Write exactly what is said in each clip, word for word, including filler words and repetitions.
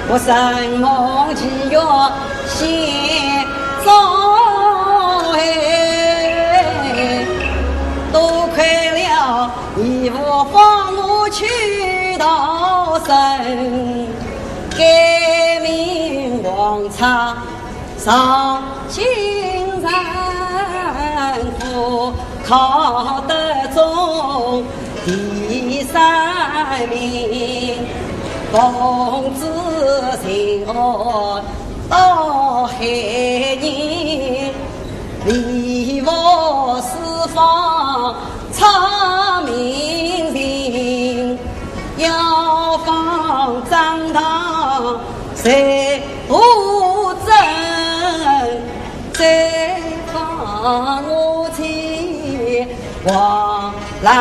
我承蒙其愿先走哎，多亏了义父放我去逃生，改名王昌上京城，府考得中 第三名，奉旨巡按到海宁，礼部侍奉蔡明情，要放张唐在不争，再放我去 王兰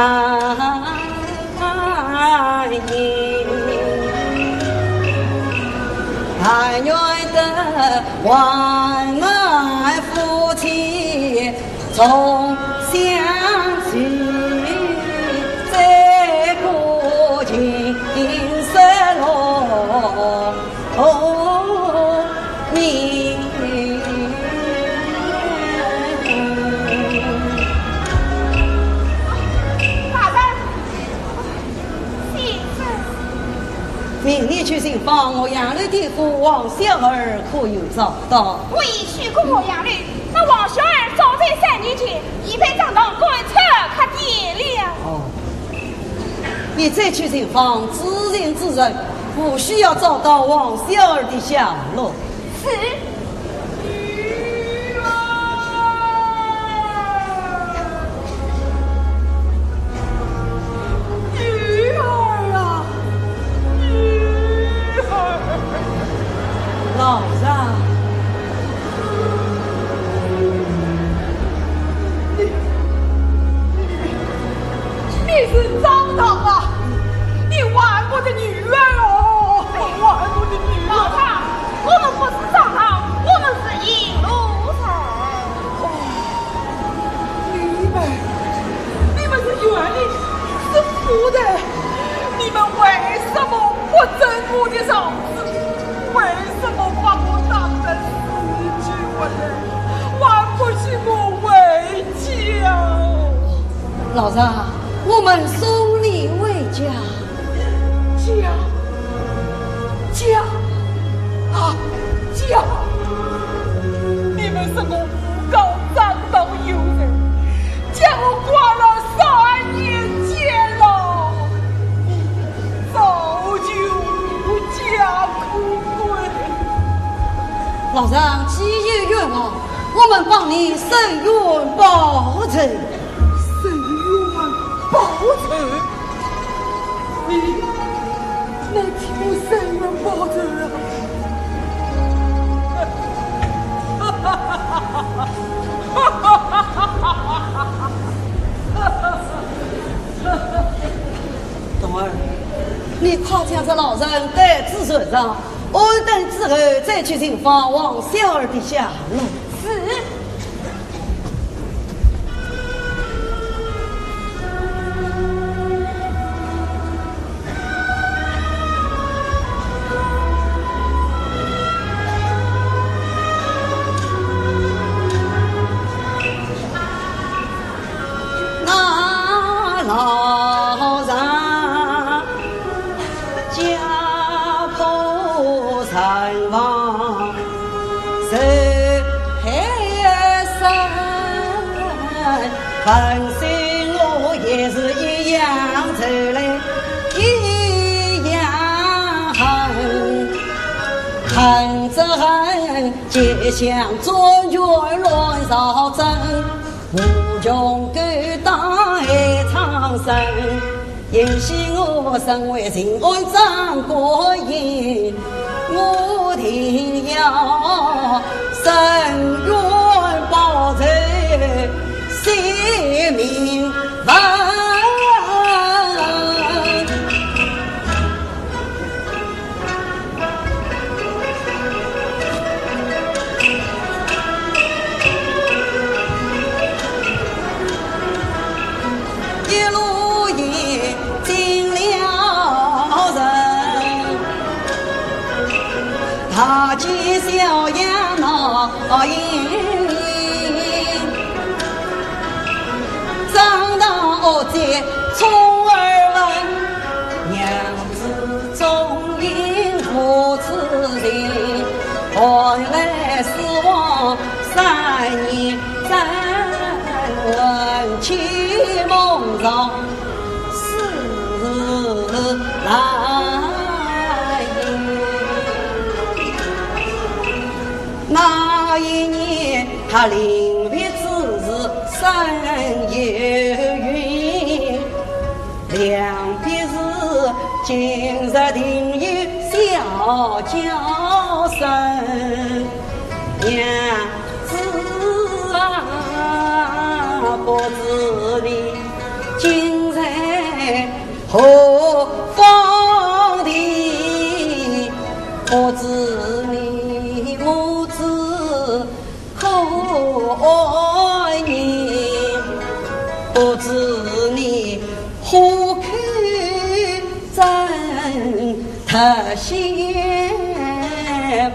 英，但愿得王兰夫妻重相聚，再过琴瑟乐。 哦，你。大人，请坐。明日去寻访岳阳楼的夫王小二，可有找到？未去过岳阳楼，那王小二早在三年前已被张唐赶出客店了。哦。 你再去寻访知情之人，务须要找到王小二的下落。是。女儿，女儿啊，女儿。老丈。 你，你，你是张唐啊？你还我的女儿哦，还我的女儿。老丈，我们不是张唐，我们是引路人。哦，你们，你们是县令，是府台，你们为什么不准我的状子？为什么把我打得死去活来，还不许我回 家。老丈，我们送你回家。家，家，啊，家！你们说我诬告张唐有罪，将我关了三年监牢，你早就无家可归。老丈，既有冤枉， 我们帮你伸冤报仇。伸冤报仇？你，你替我伸冤报仇啊？童儿，你快将这老人带至船上， 安顿之后再去寻访王小二的下落。是。那老丈 家破人亡受害身，本性我也是一样愁来一样恨，恨则恨，结想转圈乱朝政，无穷勾当害苍生。 也许我身为巡按掌管人，我定要伸冤报仇，洗名扬。 一路也进了城，大街小巷闹盈盈，张堂屋脊虫儿文，娘子钟灵父子情，寒来思王三年征，闻妻梦中 思来。那一年他临别之时深夜云，临别时今日定有小娇生。娘子啊，不知你今在 何方地，不知你母子可安宁，不知你虎口怎特险，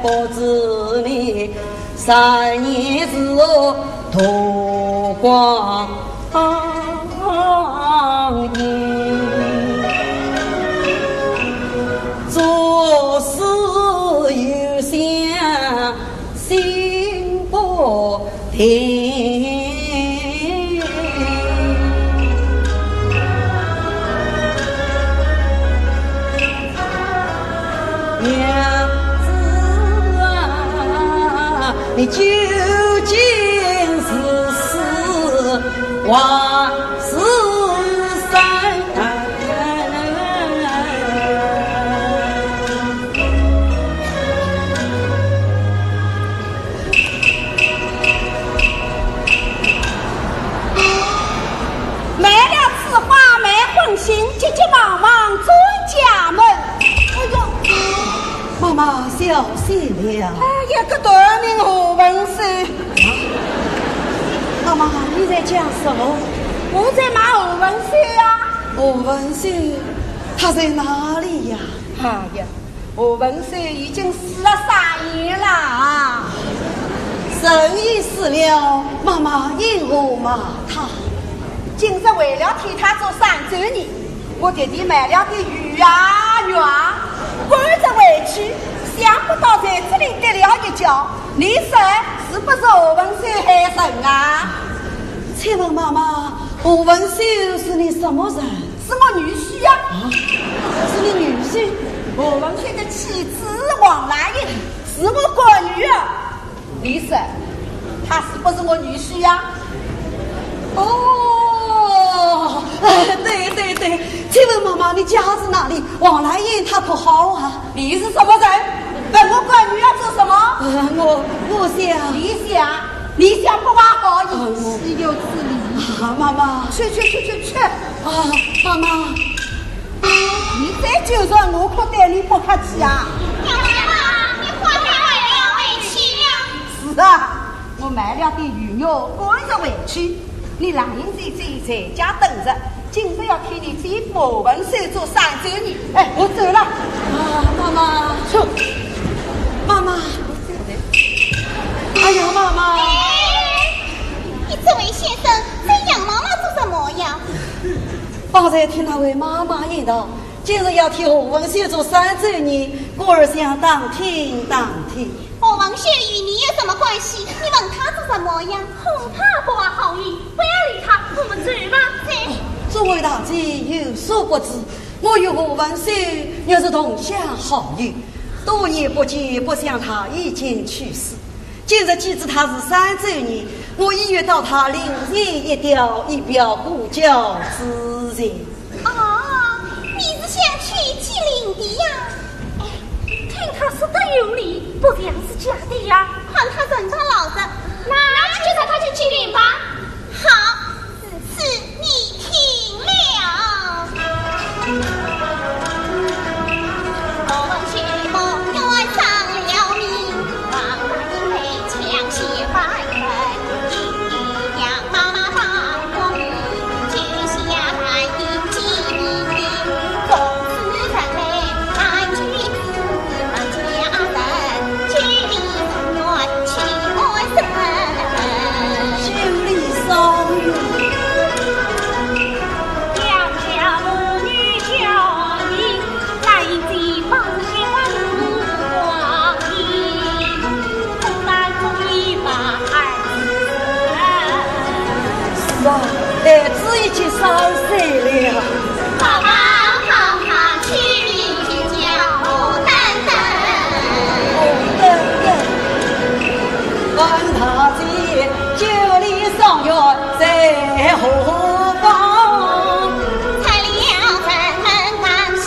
不知你 三年之后度光阴，做事有想心不定。 娘子啊，你究竟是死还是生？ 卖了此花卖婚心，急急忙忙转家门。哎呦，妈妈小心了。哎呀，个短命何文秀。妈妈，你在讲什么？我在骂何文秀啊。何文秀，他在哪里呀？哎呀， 何文秀已经死了三年了啊。人已死了，妈妈因何骂他？今日为了替他做三周年，我特地买了点鱼啊肉啊，赶着回去，想不到在这里跌了一跤，你说是不是何文秀害人啊？请问妈妈，何文秀是你什么人？ 是我女婿呀。啊，是你女婿？何文秀的妻子王兰英是我干女儿。你说，她是不是我女婿呀？哦，哎，对对对，请问妈妈，你家住哪里？王兰英她可好啊？你是什么人？问我干女儿做什么？呃，我，我想，你想，你想不怀好意，呃，我岂有此理！啊，妈妈。去去去去去！ 啊，妈妈。你再纠缠我，可对你不客气啊。娘妈，你快点回去呀。是啊，我买了点鱼肉，赶着回去。你兰英姐姐在家等着，今日要替你姐夫何文秀做三周年。哎，我走了。啊，妈妈。去。妈妈。哎呀，妈妈。哎，你这位先生，在杨妈妈做什么呀？ 方才听那位妈妈言道，今日要替何文秀做三周年，故而想打听打听。何文秀与你有什么关系？你问他做什么呀？恐怕不怀好意，不要理他，我们走吧。走。哦，诸位大姐有所不知，我与何文秀原是同乡好友，多年不见，不想他已经去世。 今日既知他是三周年，我意欲到他灵前一吊，以表故交之情。哦，你是想去祭灵的呀？哎，听他说得有理，不像是假的呀。看他人倒老实，那就带他去祭灵吧。好。 此事你听了。万岁了。好好好好，启禀天将，我等等。我等等。问大姐，九里霜月在何方？拆了城门望西。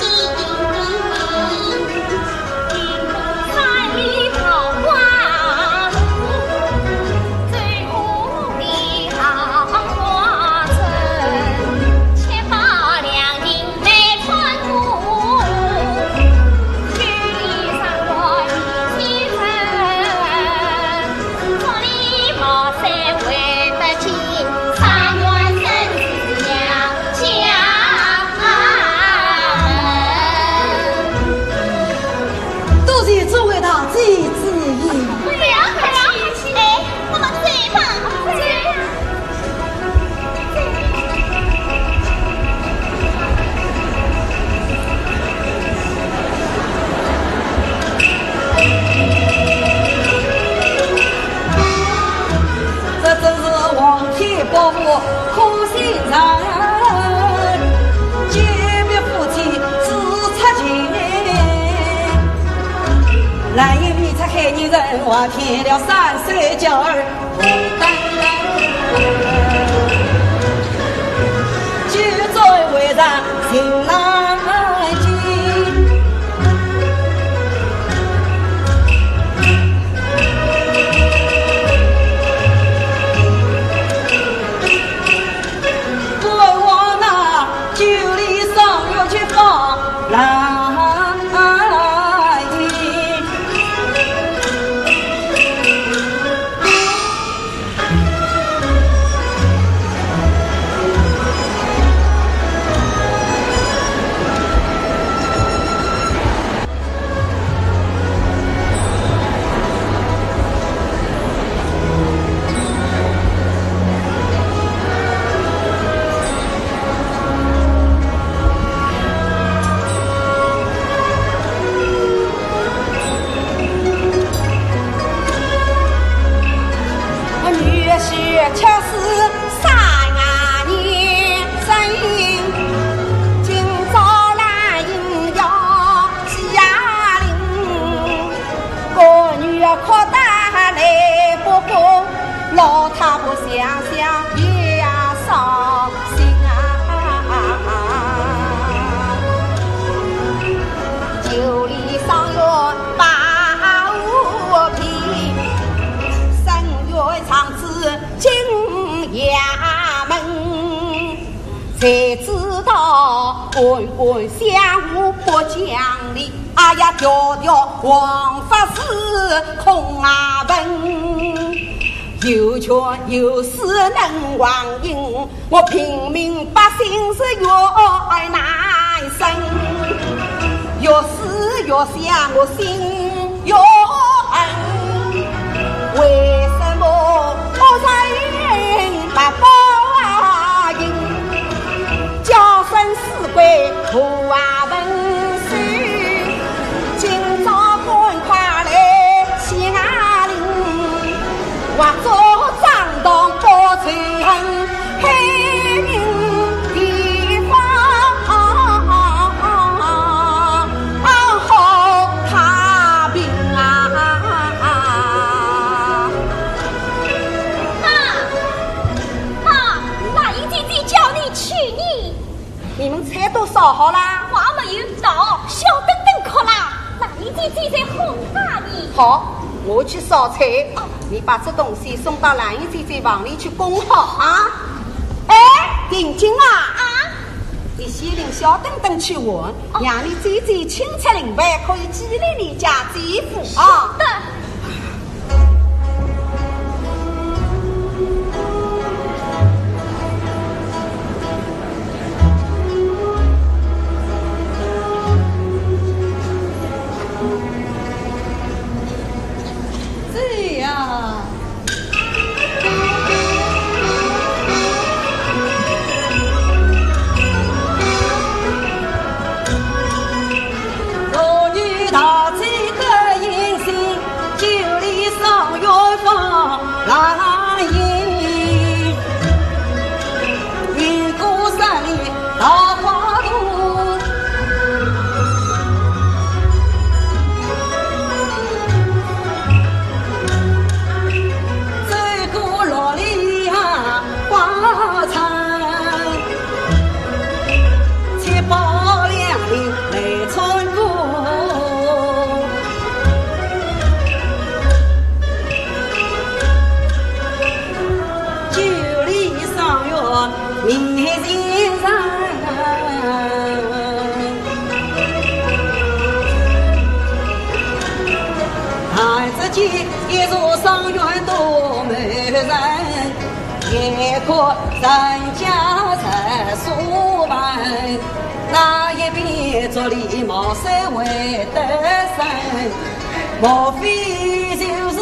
多谢诸位大姐之言。不要客气，哎，我们走吧。这真是皇天不负苦心人，久别夫妻自出情。兰英未出海，女人还添了三岁娇儿。 我女婿却是三年生，今朝兰英要喜呀灵。 我女儿哭得来不过，老太婆想想也伤心啊。九里霜月把我陪，三月长子进衙门。 谁知道官官相护不讲理，哎呀，条条王法是空啊本。有权有势能横行，我平民百姓是越难生。 越思越想，我心越恨。为什么恶人不报应？叫声死鬼何文秀，今朝赶快来谢灵。 化作张唐报仇恨，害人地方好太平啊！妈，妈，兰英姐姐叫你去呢。 你们菜都烧好啦？还没有到，小等等哭啦。兰英姐姐在烘茶呢。好，我去烧菜。哦。你把这东西送到兰英姐姐房里去供好啊。哎，定金啊！啊？你先领小等等去还，哦。让你姐姐请出灵牌，可以寄来你家姐夫啊。是的。 这样。一座状元多美人，也可人家在书房。那一边竹篱茅舍会得生，莫非就是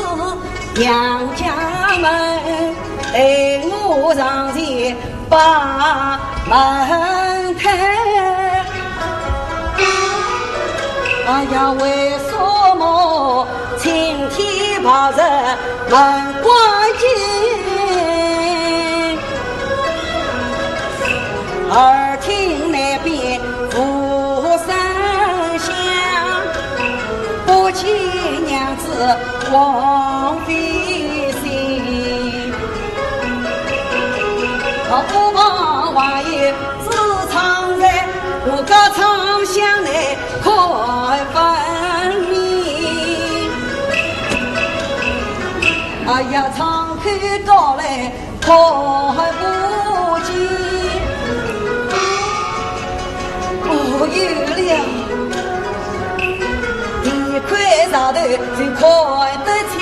杨家门？待我上前 把门开。哎呀，为什么青天白日门关紧？耳听那边无声响，不见娘子王妃。 我不怕王爷知唱在，我高唱响来可分明。哎呀，唱口高来可不见。 哦，有了，一块石头就看得清。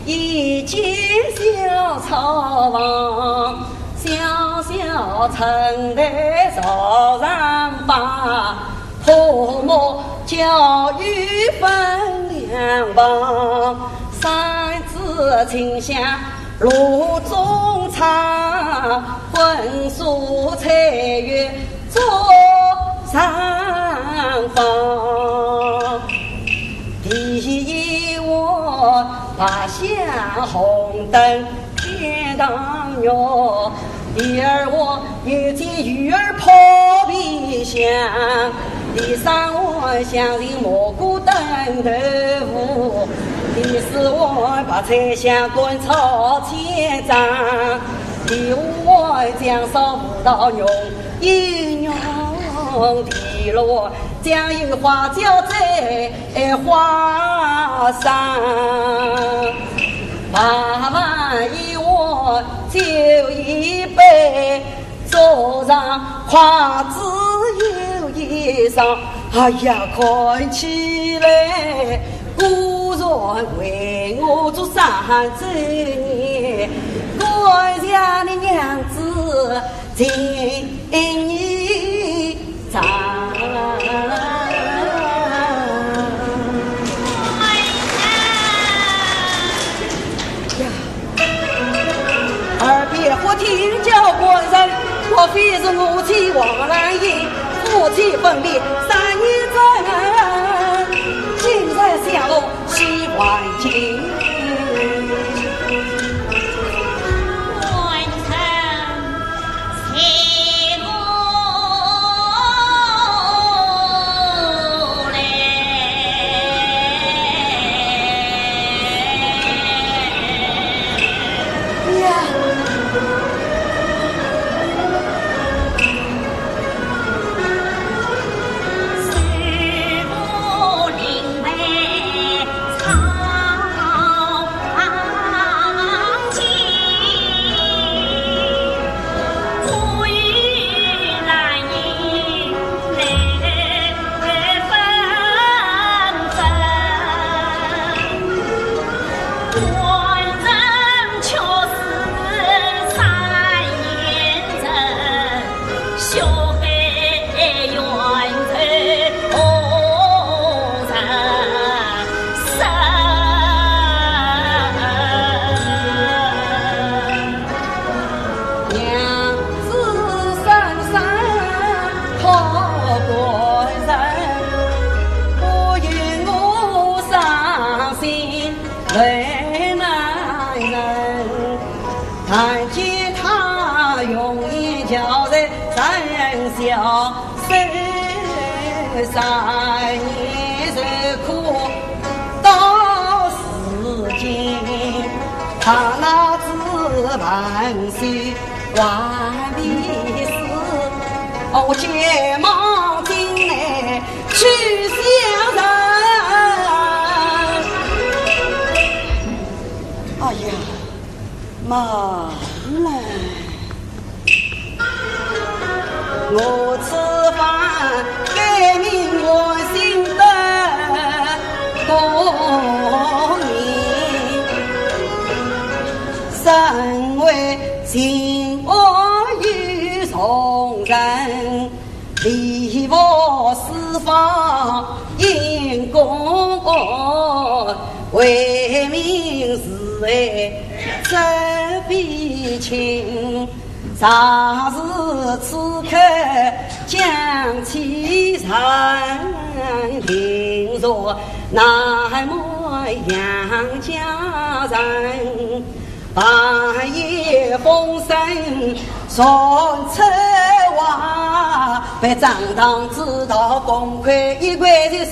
一间小草房，小小春台朝上摆，铺木交椅分两旁，扇子清香炉中茶，荤素菜肴 桌上放。第一碗八香红灯天堂肉，第二碗有鸡鱼儿泡皮香，第三碗香芹蘑菇炖豆腐，第四碗白菜香干炒千张，第五碗酱烧葡萄肉， 一肉地落，酱油花椒在花上。八碗一碗酒一杯，桌上筷子又一双。哎呀，看起来果然为我做三周年，感谢你娘子 敬你茶。呀，耳边忽听叫官人，莫非是我妻王兰英，夫妻分别三年整，今日相逢 喜欢情。官人随我来。呀。 哎三年受苦到如今，他那只文书还未死，哦，我急忙进来去相认。哎呀，慢来！ 我此番改名换姓得功名，身为秦王与宋人，礼服四方因公，为民慈爱这必亲。 常是此刻讲起人，定若那么杨家人，半夜风声传出外，被张唐知道，崩溃一块的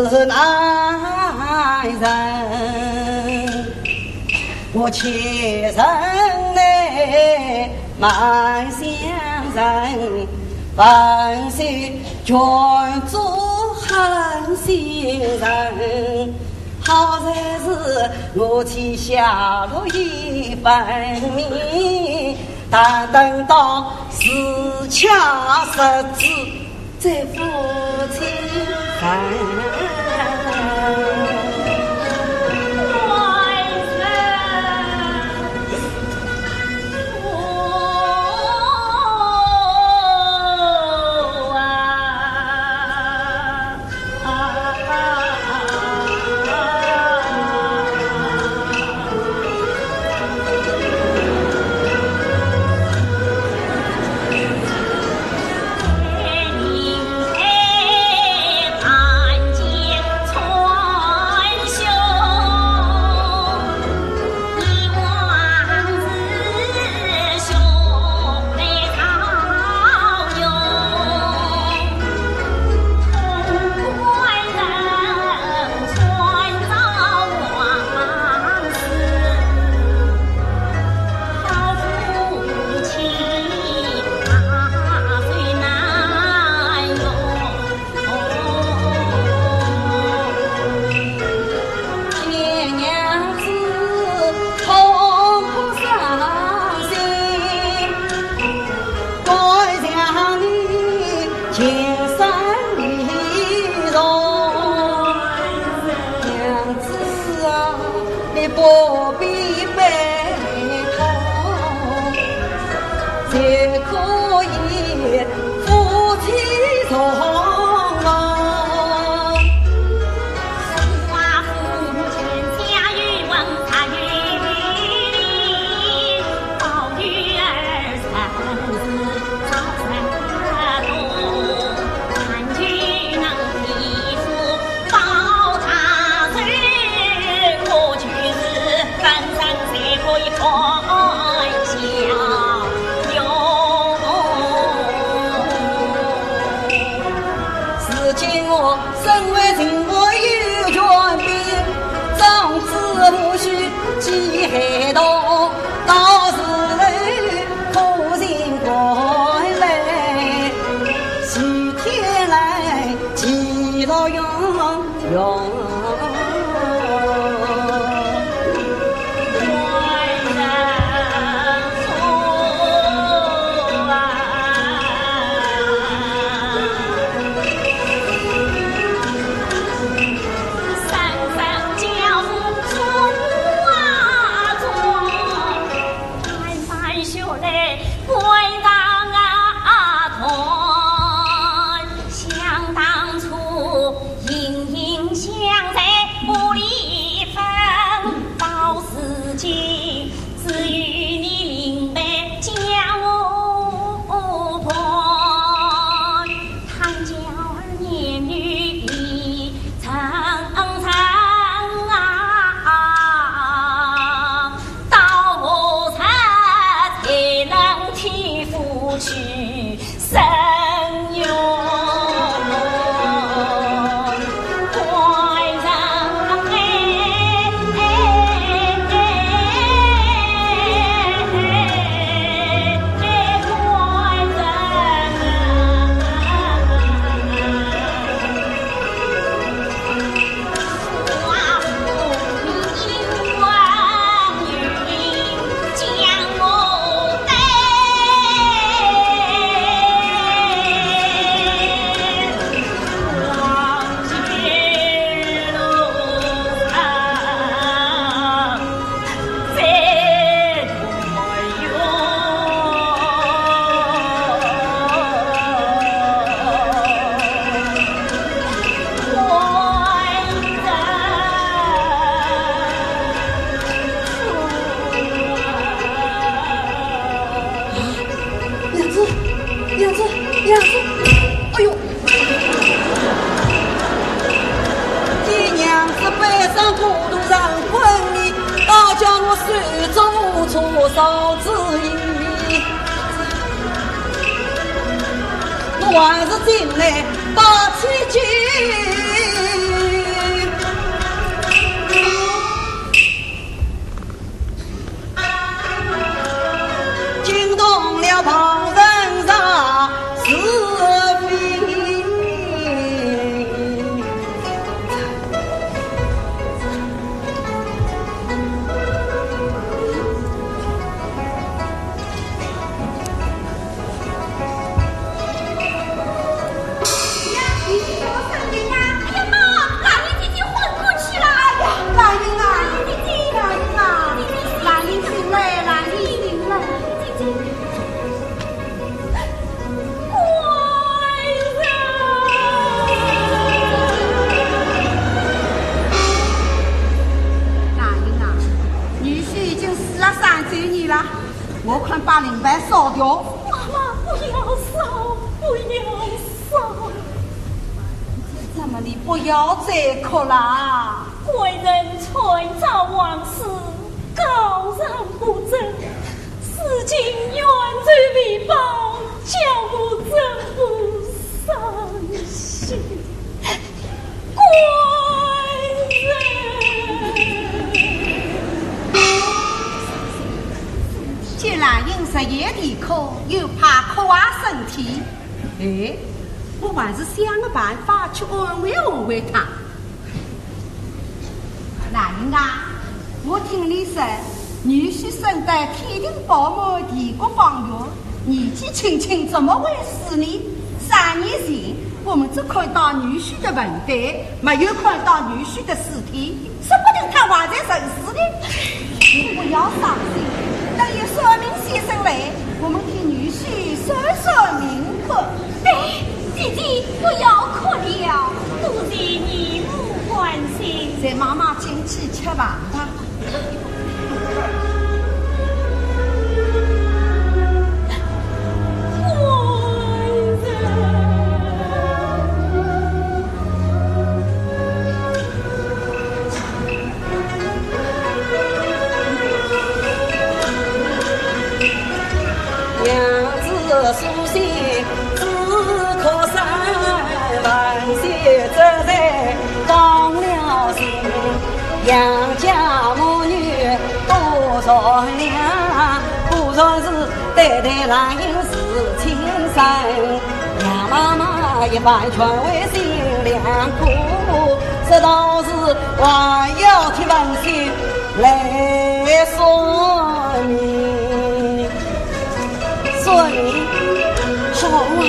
是男人。 我前生来蛮乡人，本是眷属狠心人，好在是我膝下落已分明，但等到时辰十指 这夫妻分。如今我身为秦国有权柄，长子无须几害痛，到时候可寻官来，齐天来，齐老爷。 想当初，莺莺小嫂子意，我还是进来把千金。惊动了旁人啥是非。 哎呀，你是什么声音啊？哎呀妈，兰英姐姐昏过去了！哎呀，兰英啊，兰英姐姐，兰英啊，兰英醒来，兰英醒来。姐姐，乖人。兰英啊，女婿已经死了三周年了。 我看把灵牌烧掉。妈妈，不要烧，不要烧。怎么你不要再哭啦？贵人传召皇室，高人不争，如今远走为邦，叫我怎不伤心？ 官人。见兰英日夜啼哭，又怕哭坏身体。哎，我还是想个办法去安慰安慰她。兰英啊， 我听你说，女婿身带天庭饱满，全国方圆，年纪轻轻怎么会死呢？三年前，我们只看到女婿的坟堆，没有看到女婿的尸体，说不定他还在人世呢。你不要伤心，等有算命先生来，我们替女婿算算命看。哎，姐姐，不要哭了，多谢你母关心。随妈妈进去吃饭吧。 娘子苏醒，只可伤，万岁这才放了心。杨家母女多善良，果然是对待兰英是亲生。杨妈妈一番劝慰心良苦，这道是还要替万岁 来算命。算命？好啊，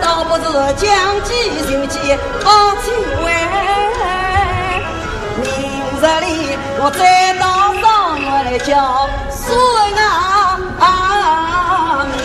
倒不如将计就计，好机会。明日里我再到上门来叫算啊命。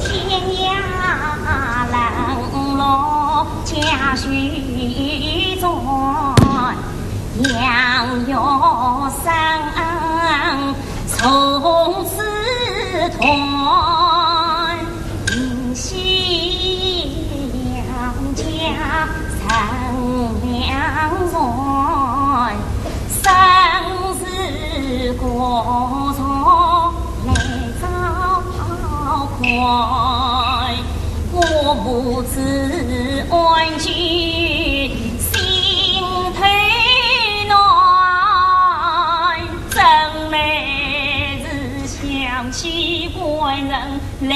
天涯冷落家书转，杨玉生从此断。银杏杨家人两全，生死过错来照看。 我母子安居心头暖，怎奈是想起官人来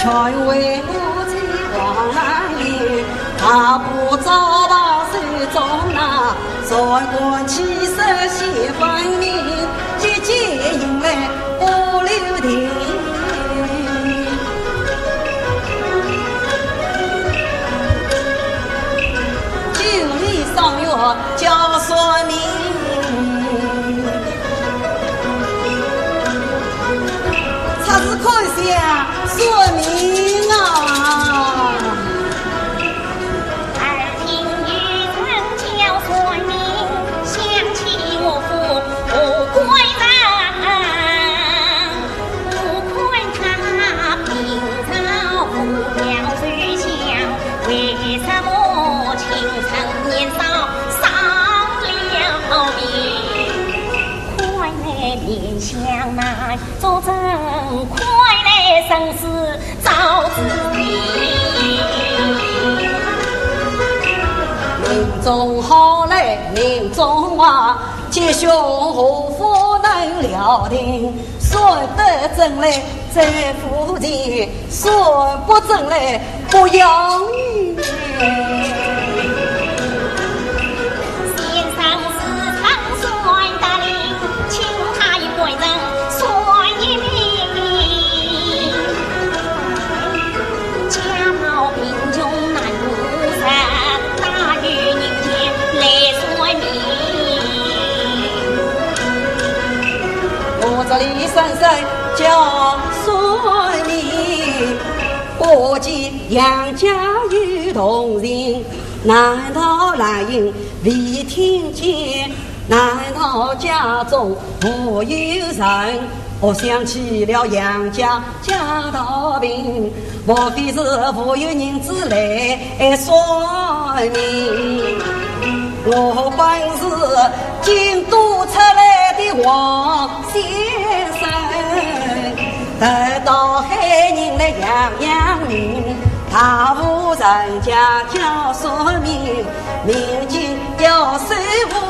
全为我这王兰英，他不招吧手中拿，算官气色些分明，一见迎来不留情。九里霜月叫算命。 出自看相算命啊。耳听有人叫算命，想起岳父何贵人。我看他平常不表忠孝，为什么青春年少丧了命？ 快来面相难，作证快来生死找子弟。命中好来命中坏，吉凶祸福难料定，算得准来在夫前， 算不准来不要命。先生是常算得灵，请他一个人算一命。家道贫穷难入神，哪有人间来算命？我这里算算叫算命， 不见杨家有动静，难道兰英未听见？难道家中无有人？我想起了杨家家道贫，莫非是无有银子来算命？我本是京都出来的王先生， 得到海宁来养养病，大户人家叫算命，民间要收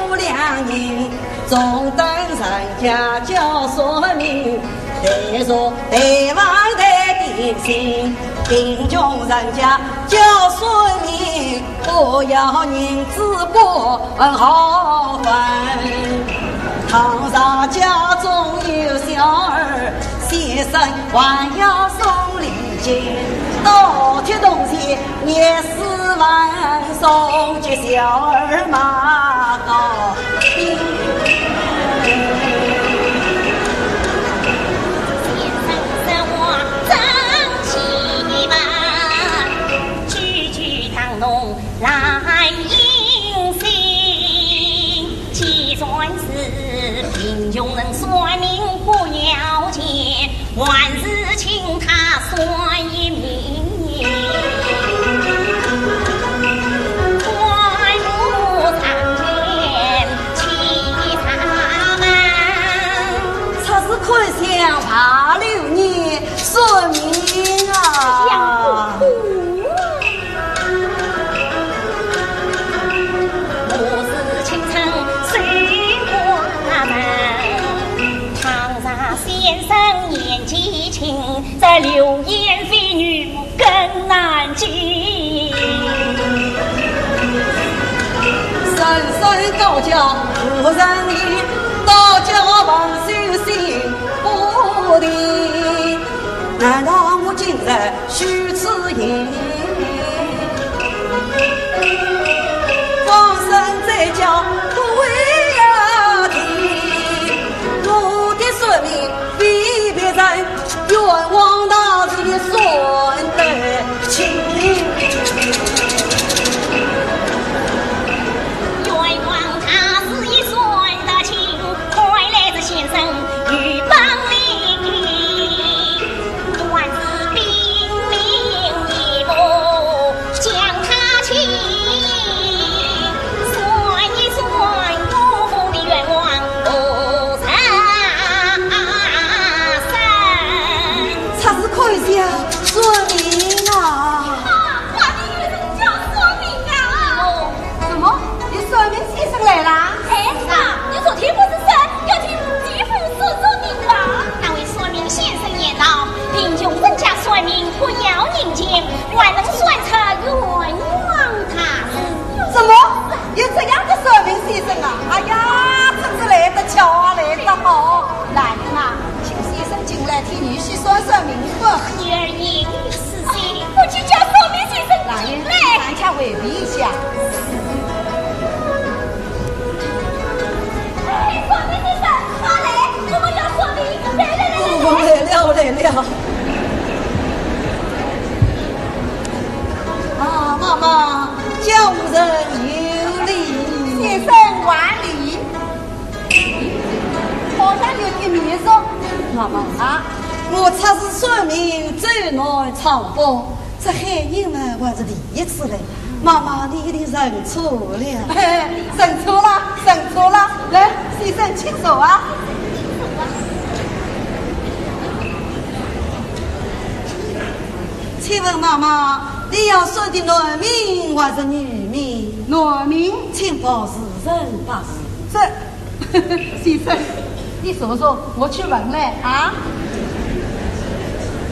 五两银，中等人家叫算命，再说台湾台点心，贫穷人家叫算命， 不要银子不好分。倘若家中有小儿，先生还要送礼金，倒贴铜钱廿四万，送给小儿马高兴。先生说话真奇吧，句句当中 难应信，既然是贫穷人算命不要钱，还是请他算一命。官府上前请他们。出自看相罢了你，算命啊。 我是青春水花人，倘若先生年纪轻，这流言蜚语更难尽。人生高叫无人言，高叫王修心不定。难道我今日 许此言，放生再叫不为啊听。我的算命非别人，冤枉大师算得清。冤枉大师也算得清，快来这先生与帮理。 还是禀明一步，将他请，算一算，我的冤枉何人伸？出自看相算命啊。啊，叫人有礼。先生还礼。好像有点面熟。妈妈啊，我出使算命，走南闯北，这海宁门还是第一次来。妈妈，你一定认错了。认错了，认错了。来，先生，请坐啊。请问妈妈，你要算的男命还是女命？男命。请报时辰八字。这，先生，你坐坐，我去问来啊。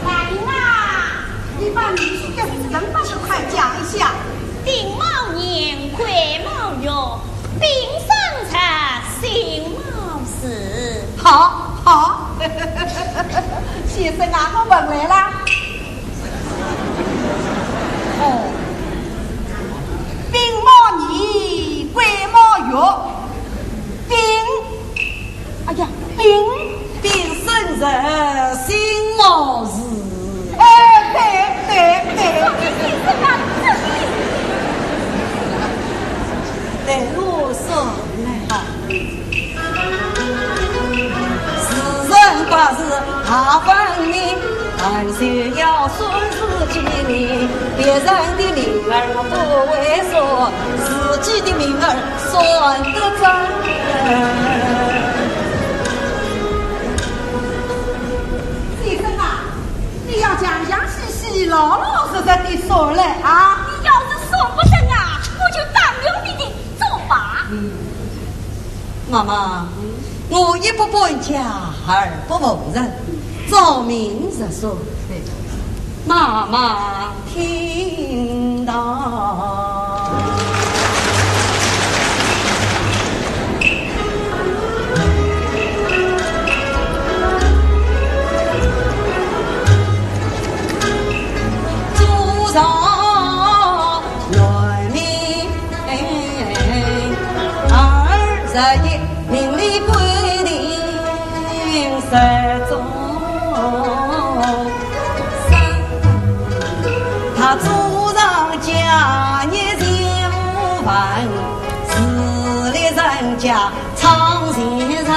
大人啊，你把女婿的时辰八字快讲一下。丁卯年，癸卯月，丙申日，辛卯时。好，好。先生啊，我问来了。哦，丙卯年，癸卯月，丙，哎呀，丙，丙申日，辛卯时。哎，对，对，对。对，我说来。时辰八字还分明，但是要算自己的命，别人的命儿我不会说，自己的命儿算得准。先生啊，你要详详细细、老老实实地说来啊。你要是说不成啊，我就当了你的做法。嗯。 妈妈，我一不搬家，二不无人，照命实说。妈妈听道。祖上男命 二十一，命里规定十种生。他祖上家业全无份，是立人家 唱先生。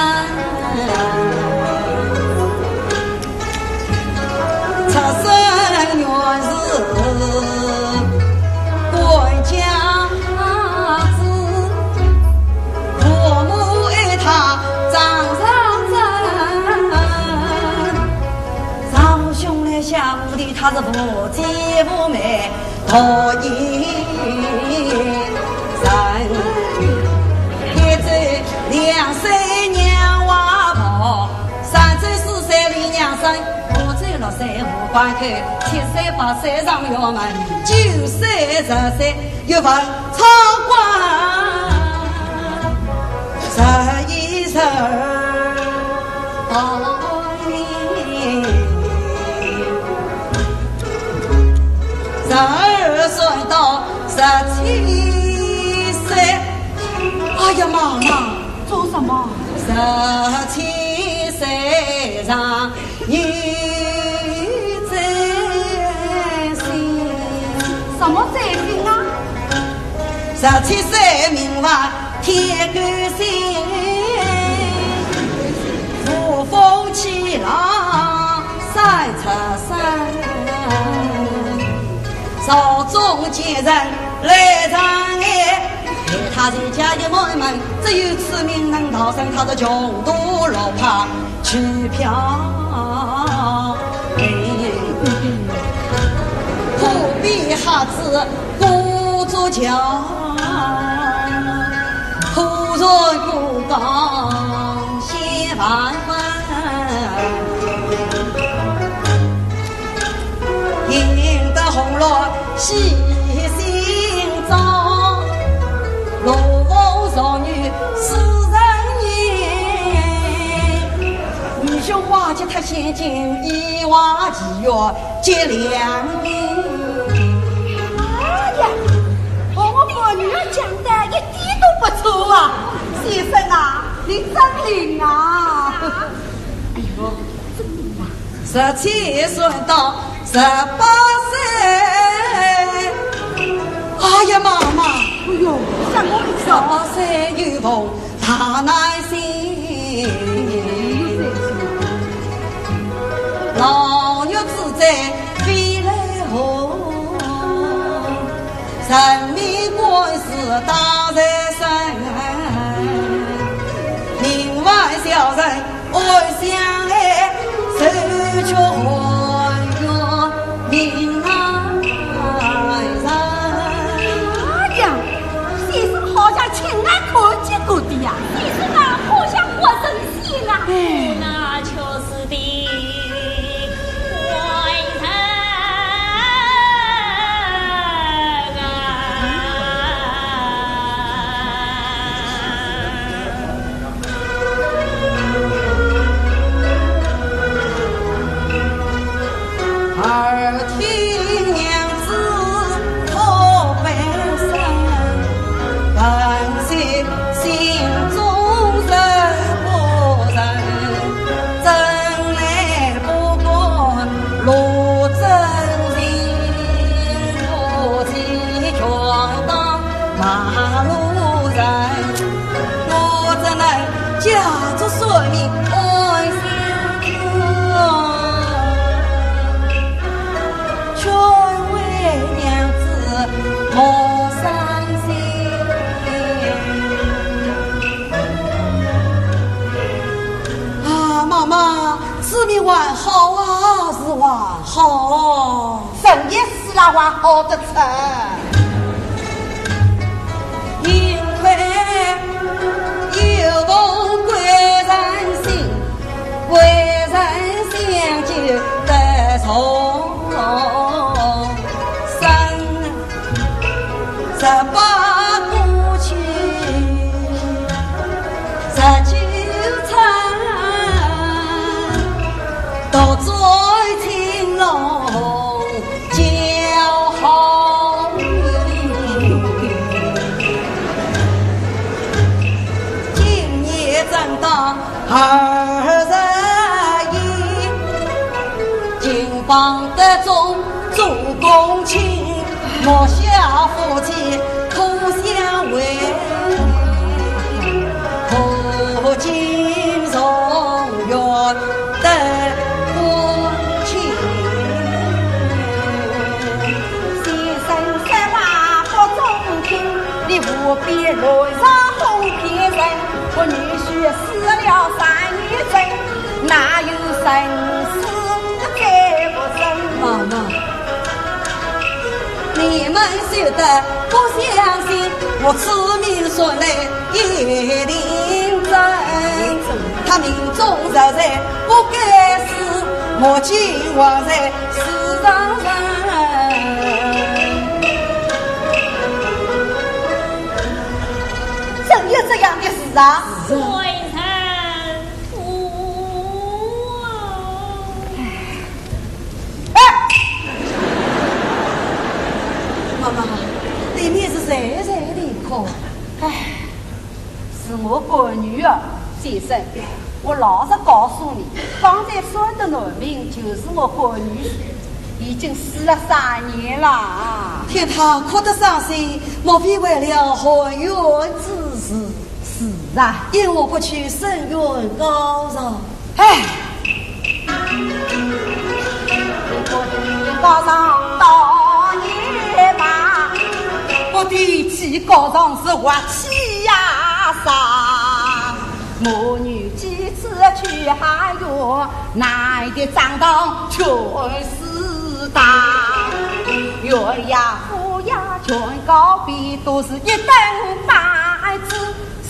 出身原是官家子，父母爱他掌上人。上兄来下无弟，他是无姐无妹。 何以人？一走两岁娘外婆，三走四岁李娘生，五走六岁无官口，七岁八岁上学门，九岁十岁又逢操官，十一十二。 十二算到十七岁。哎呀，妈妈，做什么？十七岁上有灾星。什么灾星啊？十七岁命犯 天干星，无风起浪三尺三。朝中奸人来长安，害他全家一满门，只有此命能逃生，他是穷途落魄去漂流。苦逼瞎子 孤竹桥，苦船过江千万分。赢得红鸾喜心中，落凤状元是人人。女婿花甲脱险境，一花奇月 接良民。哎呀，和我干女儿讲的一点都不错啊！先生啊，你真灵啊！哎呦，真灵啊！十七岁到十八岁，哎大难行，老弱之灾非来祸，人命官司大在身，民外小人 我相爱，谁却还有命难人。哎呀，先生好像亲眼看见过的呀。先生啊，好像活神仙啊。哎。那就是的，官人啊。 耳听娘子可悲声，本是心中受不忍，怎奈不过路真情，不及权当 马路人，我怎能假作算命安心啊？劝慰娘子莫伤心。啊，妈妈，是命还好啊，是还好。 神仙死了还好得出。幸亏有逢贵人心，贵人相救得重生。十八苦秋十九春，独醉青楼 叫好名。今年正当二十一，金榜题中做公卿，莫笑夫妻 苦相为，破镜重圆得官清。先生说话不中听，你何必乱说哄骗人？我女婿死了三年整，哪有人死再复生？妈妈， 你们休得不相信，我此命算来一定准。他命中若在不该死，莫惊枉在世上人。真有这样的事啊？官人。 哎，妈妈，里面是谁谁的哭？哎，是我干女儿。先生，我老实告诉你，刚才算的男命就是我干女婿，已经死了三年了。听他哭得伤心，莫非为了含冤之事？ 是啊，因何不去伸冤告状？哎，告状到也罢，不提起告状是活气呀伤。母女几次去喊冤，哪一个张当全是打。冤呀夫呀全告遍，都是一等白纸。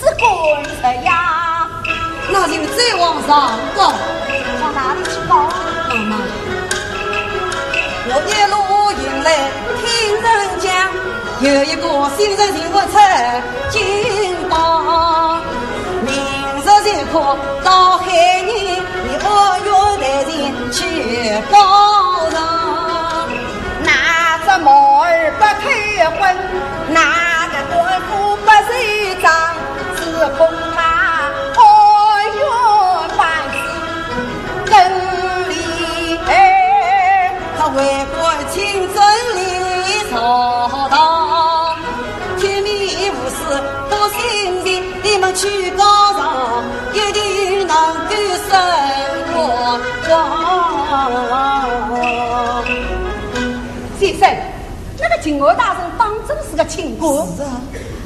是官人呀。那就再往上告。往哪里去告？妈妈，我一路行来听人讲，有一个姓陈姓武出京报，明日就可到海宁，你按约台前去告状。 哪只猫儿不偷荤，哪个官府不收账，只恐他恩怨半世更离。他为官清正理朝堂，天命无私不信邪，你们去先生，那个静安大人当真是个清官？是啊。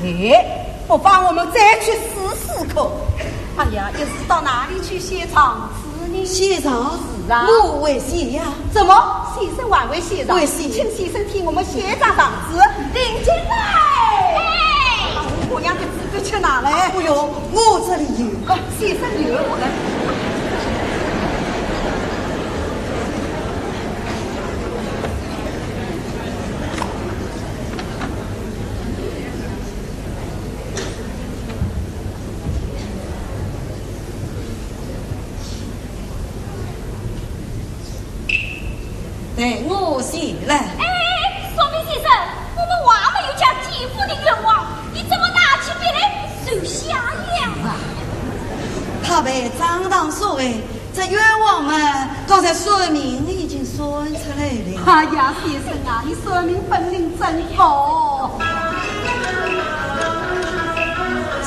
哎，不妨我们再去试试看。哎呀，一时到哪里去写状子呢？写状？是啊。我会写呀。怎么？先生还会写状？会写。请先生替我们写张状子。林金来。哎。把我姑娘的纸笔去拿来。不用，我这里有。哦，先生有。来。 待我写来。哎，说明先生，我们还没有将姐夫的冤枉，你怎么拿起笔来就写呀？啊，他被张堂所为，这冤枉嘛，刚才算命已经算出来了。哎呀，先生啊，你算命本领真高。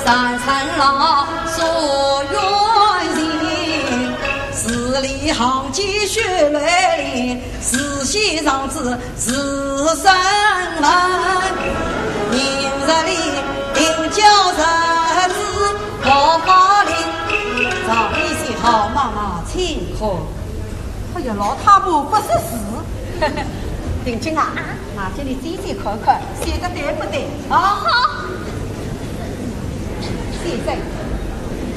山山老树远行，十里行迹雪泪淋，是西藏子是山门，明日里定叫日子好法令。早已写好，妈妈请看。哎呀，老太婆不识字。定金啊， 拿给你姐姐看看，写的对不对啊？好。先生，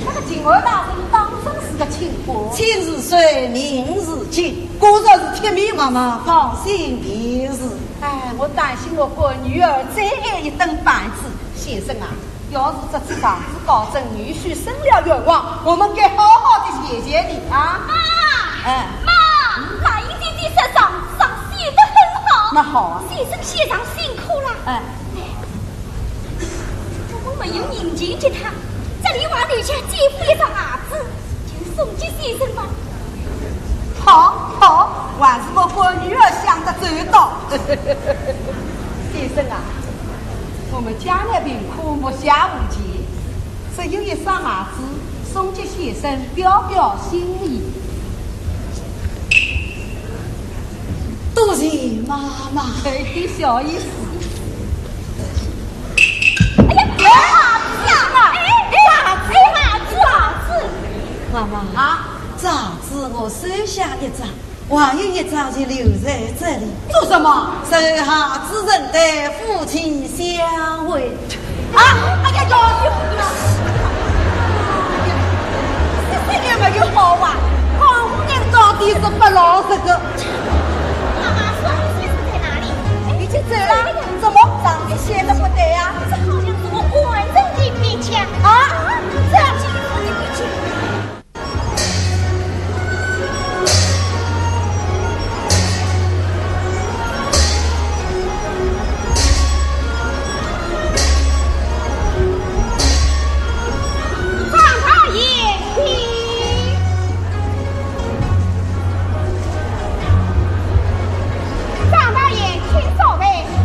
那个静安大人当真是个清官？亲是水，命是金，果然是铁面，妈妈放心便是。哎，我担心我国女儿最爱一顿粄子。先生啊， 要是这次状子告成女婿伸了冤枉，我们该好好的谢谢你啊。妈，哎。妈，兰英姐姐说状子上写得很好。那好啊。先生写状辛苦了。哎。我们没有人情给他，这里还留下姐夫一张鞋子，就送给先生吧。好，好，还是我国女儿想得周到。先生啊， 我们家里贫苦，目下无钱，只有一双鞋子，送给先生表表心意。多谢妈妈。哎，小意思。哎呀，鞋子啊！哎，哎，鞋子，鞋子，鞋子！妈妈啊，这鞋子我收下一只， 还有一只就留在这里。做什么？手下之人待父亲相会。啊，哎呀，要死了！这个没有好啊，江湖人到底是不老实的。妈妈，说明先生在哪里？已经走了。怎么？状子写的不对呀？这好像是我官人的笔迹啊。啊？这…… 张大爷，请。张大爷，请稍坐，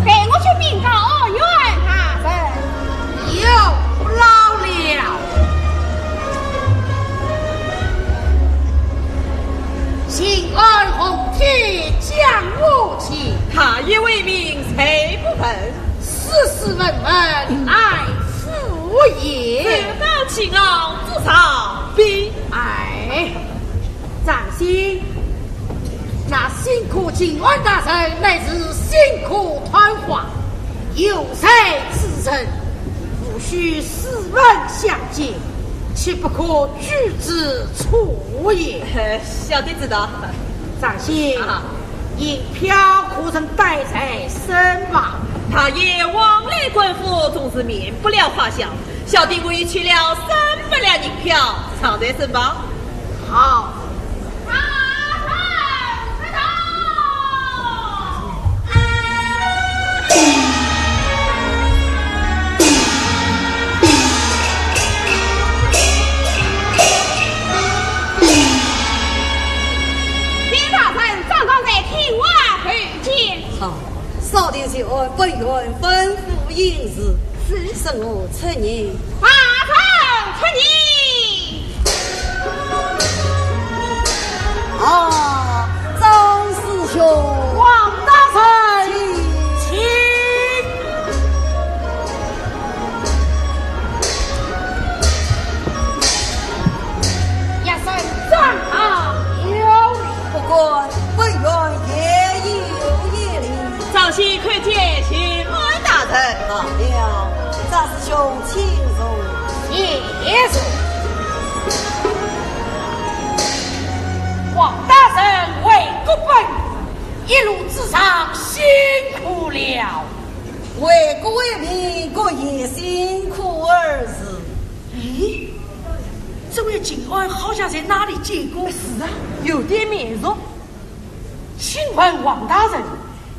待我去禀告安远大人。 有劳了。请安红帖降我去。他也为民，谁不问？事事问问来复言。这道请安，主上禀。哎，张兴， 那辛苦静安大人乃是辛苦探花，有才之人，务须斯文相见，岂不可拒之错也。呃，小弟知道。张兴，啊。银票可曾带在身旁？大爷往来官府，总是免不了花销，小弟我已取了三百两银票，藏在身旁。 好。禀大人，张刚在庭外候见。好。 少廷谢恩，不远吩咐行事。是。容我出迎。大人出迎。啊，张师兄。王大人。请你叩见巡按大人。到了，张师兄，请坐。谢谢。王大人为国奔，一路之上辛苦了。为国为民，各也辛苦而已。咦，这位巡按好像在哪里见过？是啊，有点面熟。请问王大人，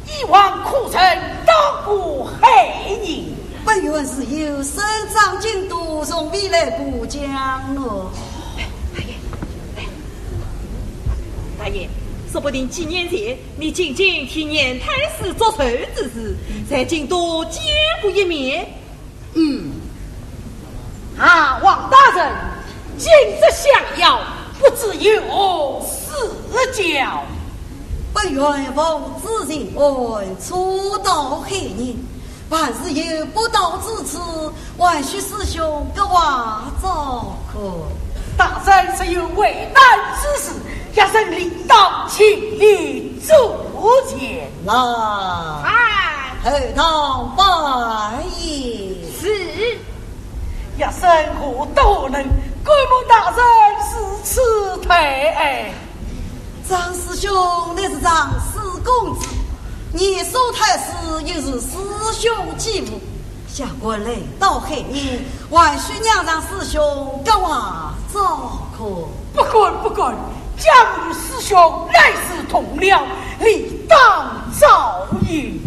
以往可曾到过海宁？本院是有身掌京都，从未来过江哦。大爷，说不定几年前你仅仅替阮太师作寿之时，在京都见过一面。 嗯。啊，王大人，今日相邀，不知有何事教？本院奉旨巡按，初到海宁，凡事有不到之处，还需师兄格外照顾。大人若有为难之事， 学生理当请你助阵。来，哎。后堂拜揖。是。学生何德何能，敢蒙大人如此抬爱？张师兄乃是张氏公子，年所太师，又是师兄继父， 下官来到海宁，还需仰仗师兄格外照顾。不敢，不敢，江湖师兄乃是同僚，理当照应。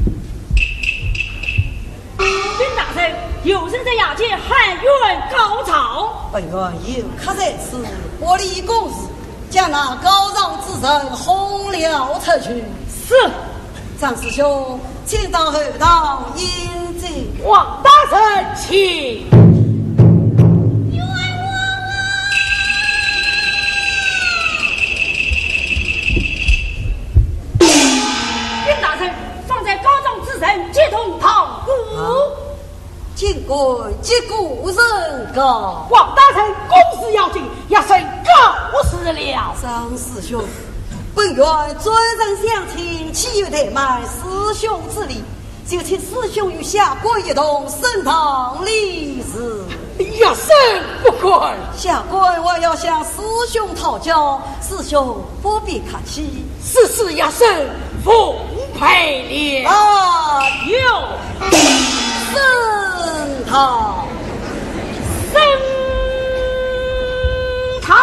禀大人，有人在衙前喊冤告状。本院有客在此，不理公事， 将那告状之人轰了出去。是。张师兄，请到后堂饮酒。王大人请。冤枉啊！禀大人，方才告状之人皆同堂屋。啊？ 竟敢揭个人告。王大人，公事要紧，学生告辞了。张师兄，本院尊人相请，岂有怠慢师兄之理？就请师兄与下官一同升堂理事。学生不敢。下官还要向师兄讨教，师兄不必客气。 此事学生奉陪了。啊，有。升堂。升堂。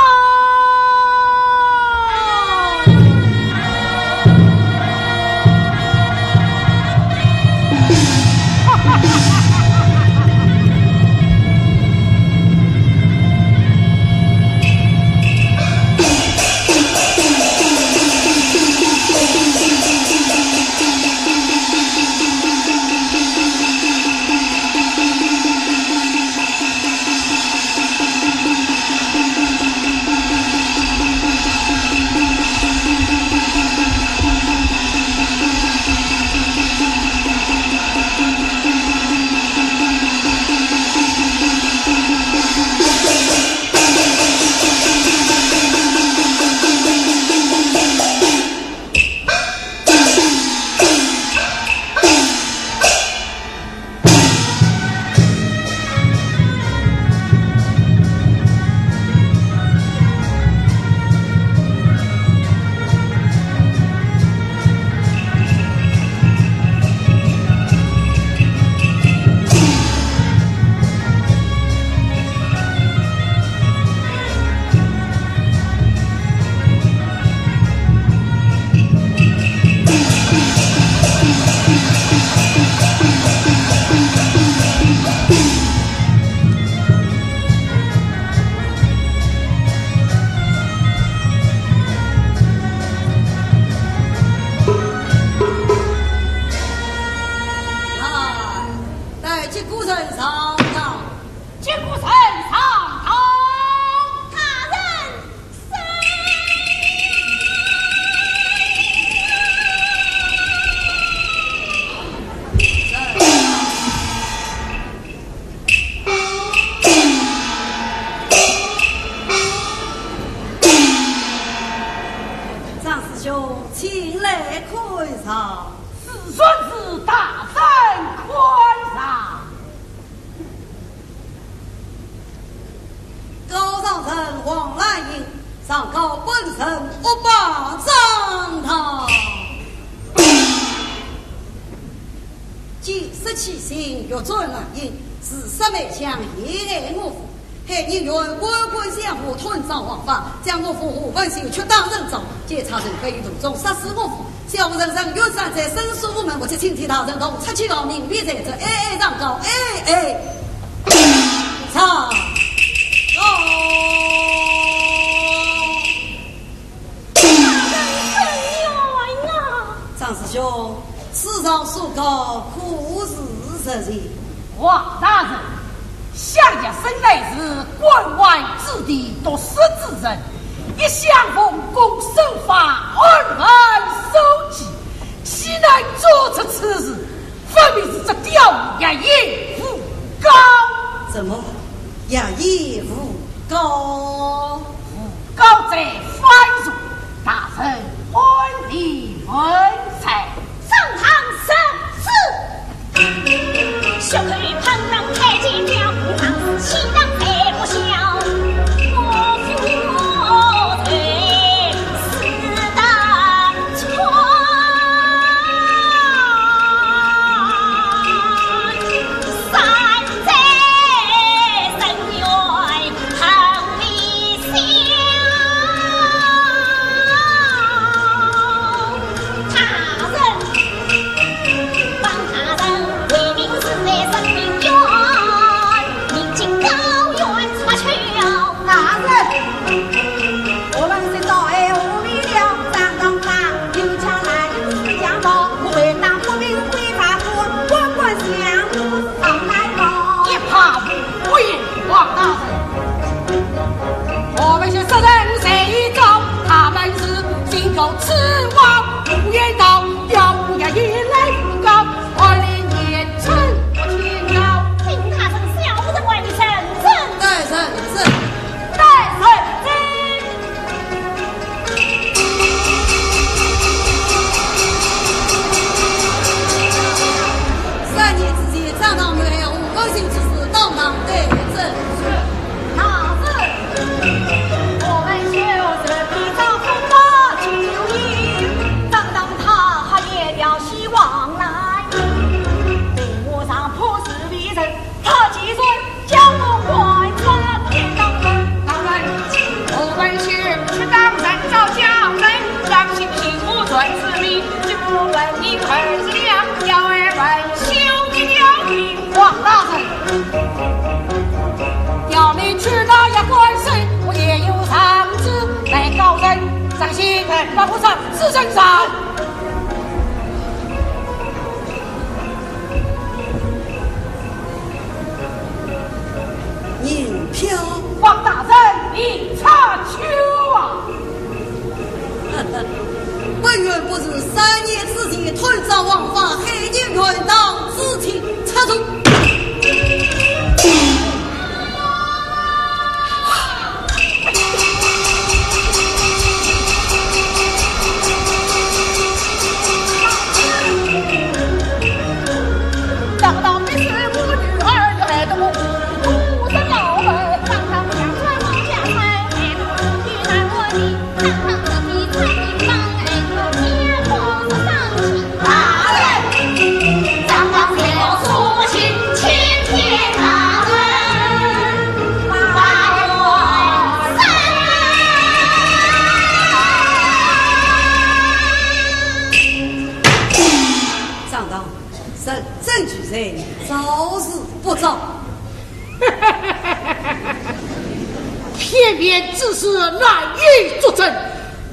啊，带几个人上堂。 见过圣上。大人。张师兄，请来看上。是，传旨，大见色起性，欲作乱因，自杀梅香，陷害我父。害人怨官官相护，吞赃枉法，将我父何文秀屈打成招，监察人非议途中杀死我父。小人陈元山在申诉无门，我请青天大人同出其高明，为罪者，哎哎上告，哎哎上告。张师兄，此状所告可是实情？王大人，夏业生乃是官宦子弟，读书之人，一向奉公守法，安分守己，岂能做出此事？分明是这刁民叶隐诬告。怎么，叶隐诬告？ 告罪犯罪，大人按理问罪。上堂圣旨。血口喷人太监表，当时岂能再不孝？我父罪是大错。 大人，我们是到哎无理了，张当家，有枪来有死将到，我们当不明规法官，官官相护，上来吧。一派胡言，王大人。我们是杀人罪状，他们是信口雌黄，胡言道，表不要引来诬告。 二零年春不天高。请大人小人万里认真。待认真。待认真。三年之前，张当谋害我父亲之事，当堂待认。大人，我们就是比照风波九一，张当他还也要 希望来，被我上破是为人，他既然交通官官天当门。当门，我们是去当人造家门，当心听我传之命，就不问你二十两，要二万，休得要命。王大人，要你去到一官司，我也有上旨来告人，当心，把我上此人上。 银票。王大人，你查究啊！本院不是三年之前吞赃枉法，害人怨堂之情，查处。 张当，人证俱在，招是不招。 片面之词难以作证，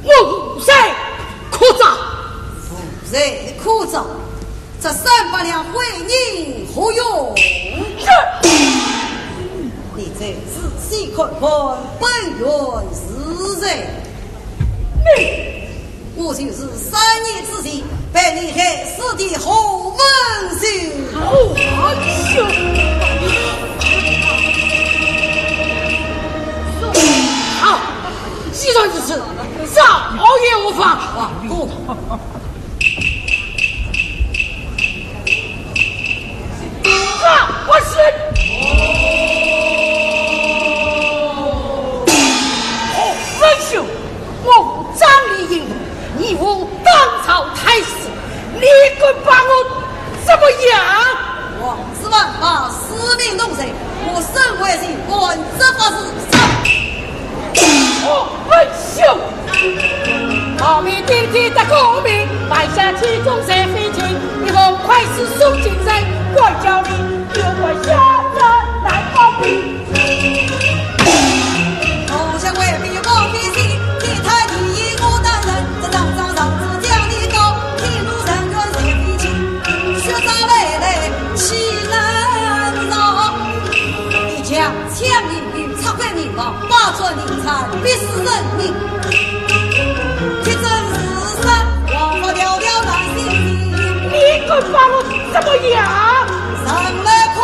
我无罪可招。无罪可招，这三百两纹银何用？这，你再仔细看看，本院是谁？你 我就是三年之前被你害死的何文秀。何文秀？好，既然如此，招也无妨。啊，不。 啊，我是。何文秀，我无张丽英，你无当朝太师，你敢把我怎么样？百转银钗必是人命，铁证如山，王法迢迢难相信。你敢把我怎么样？上来看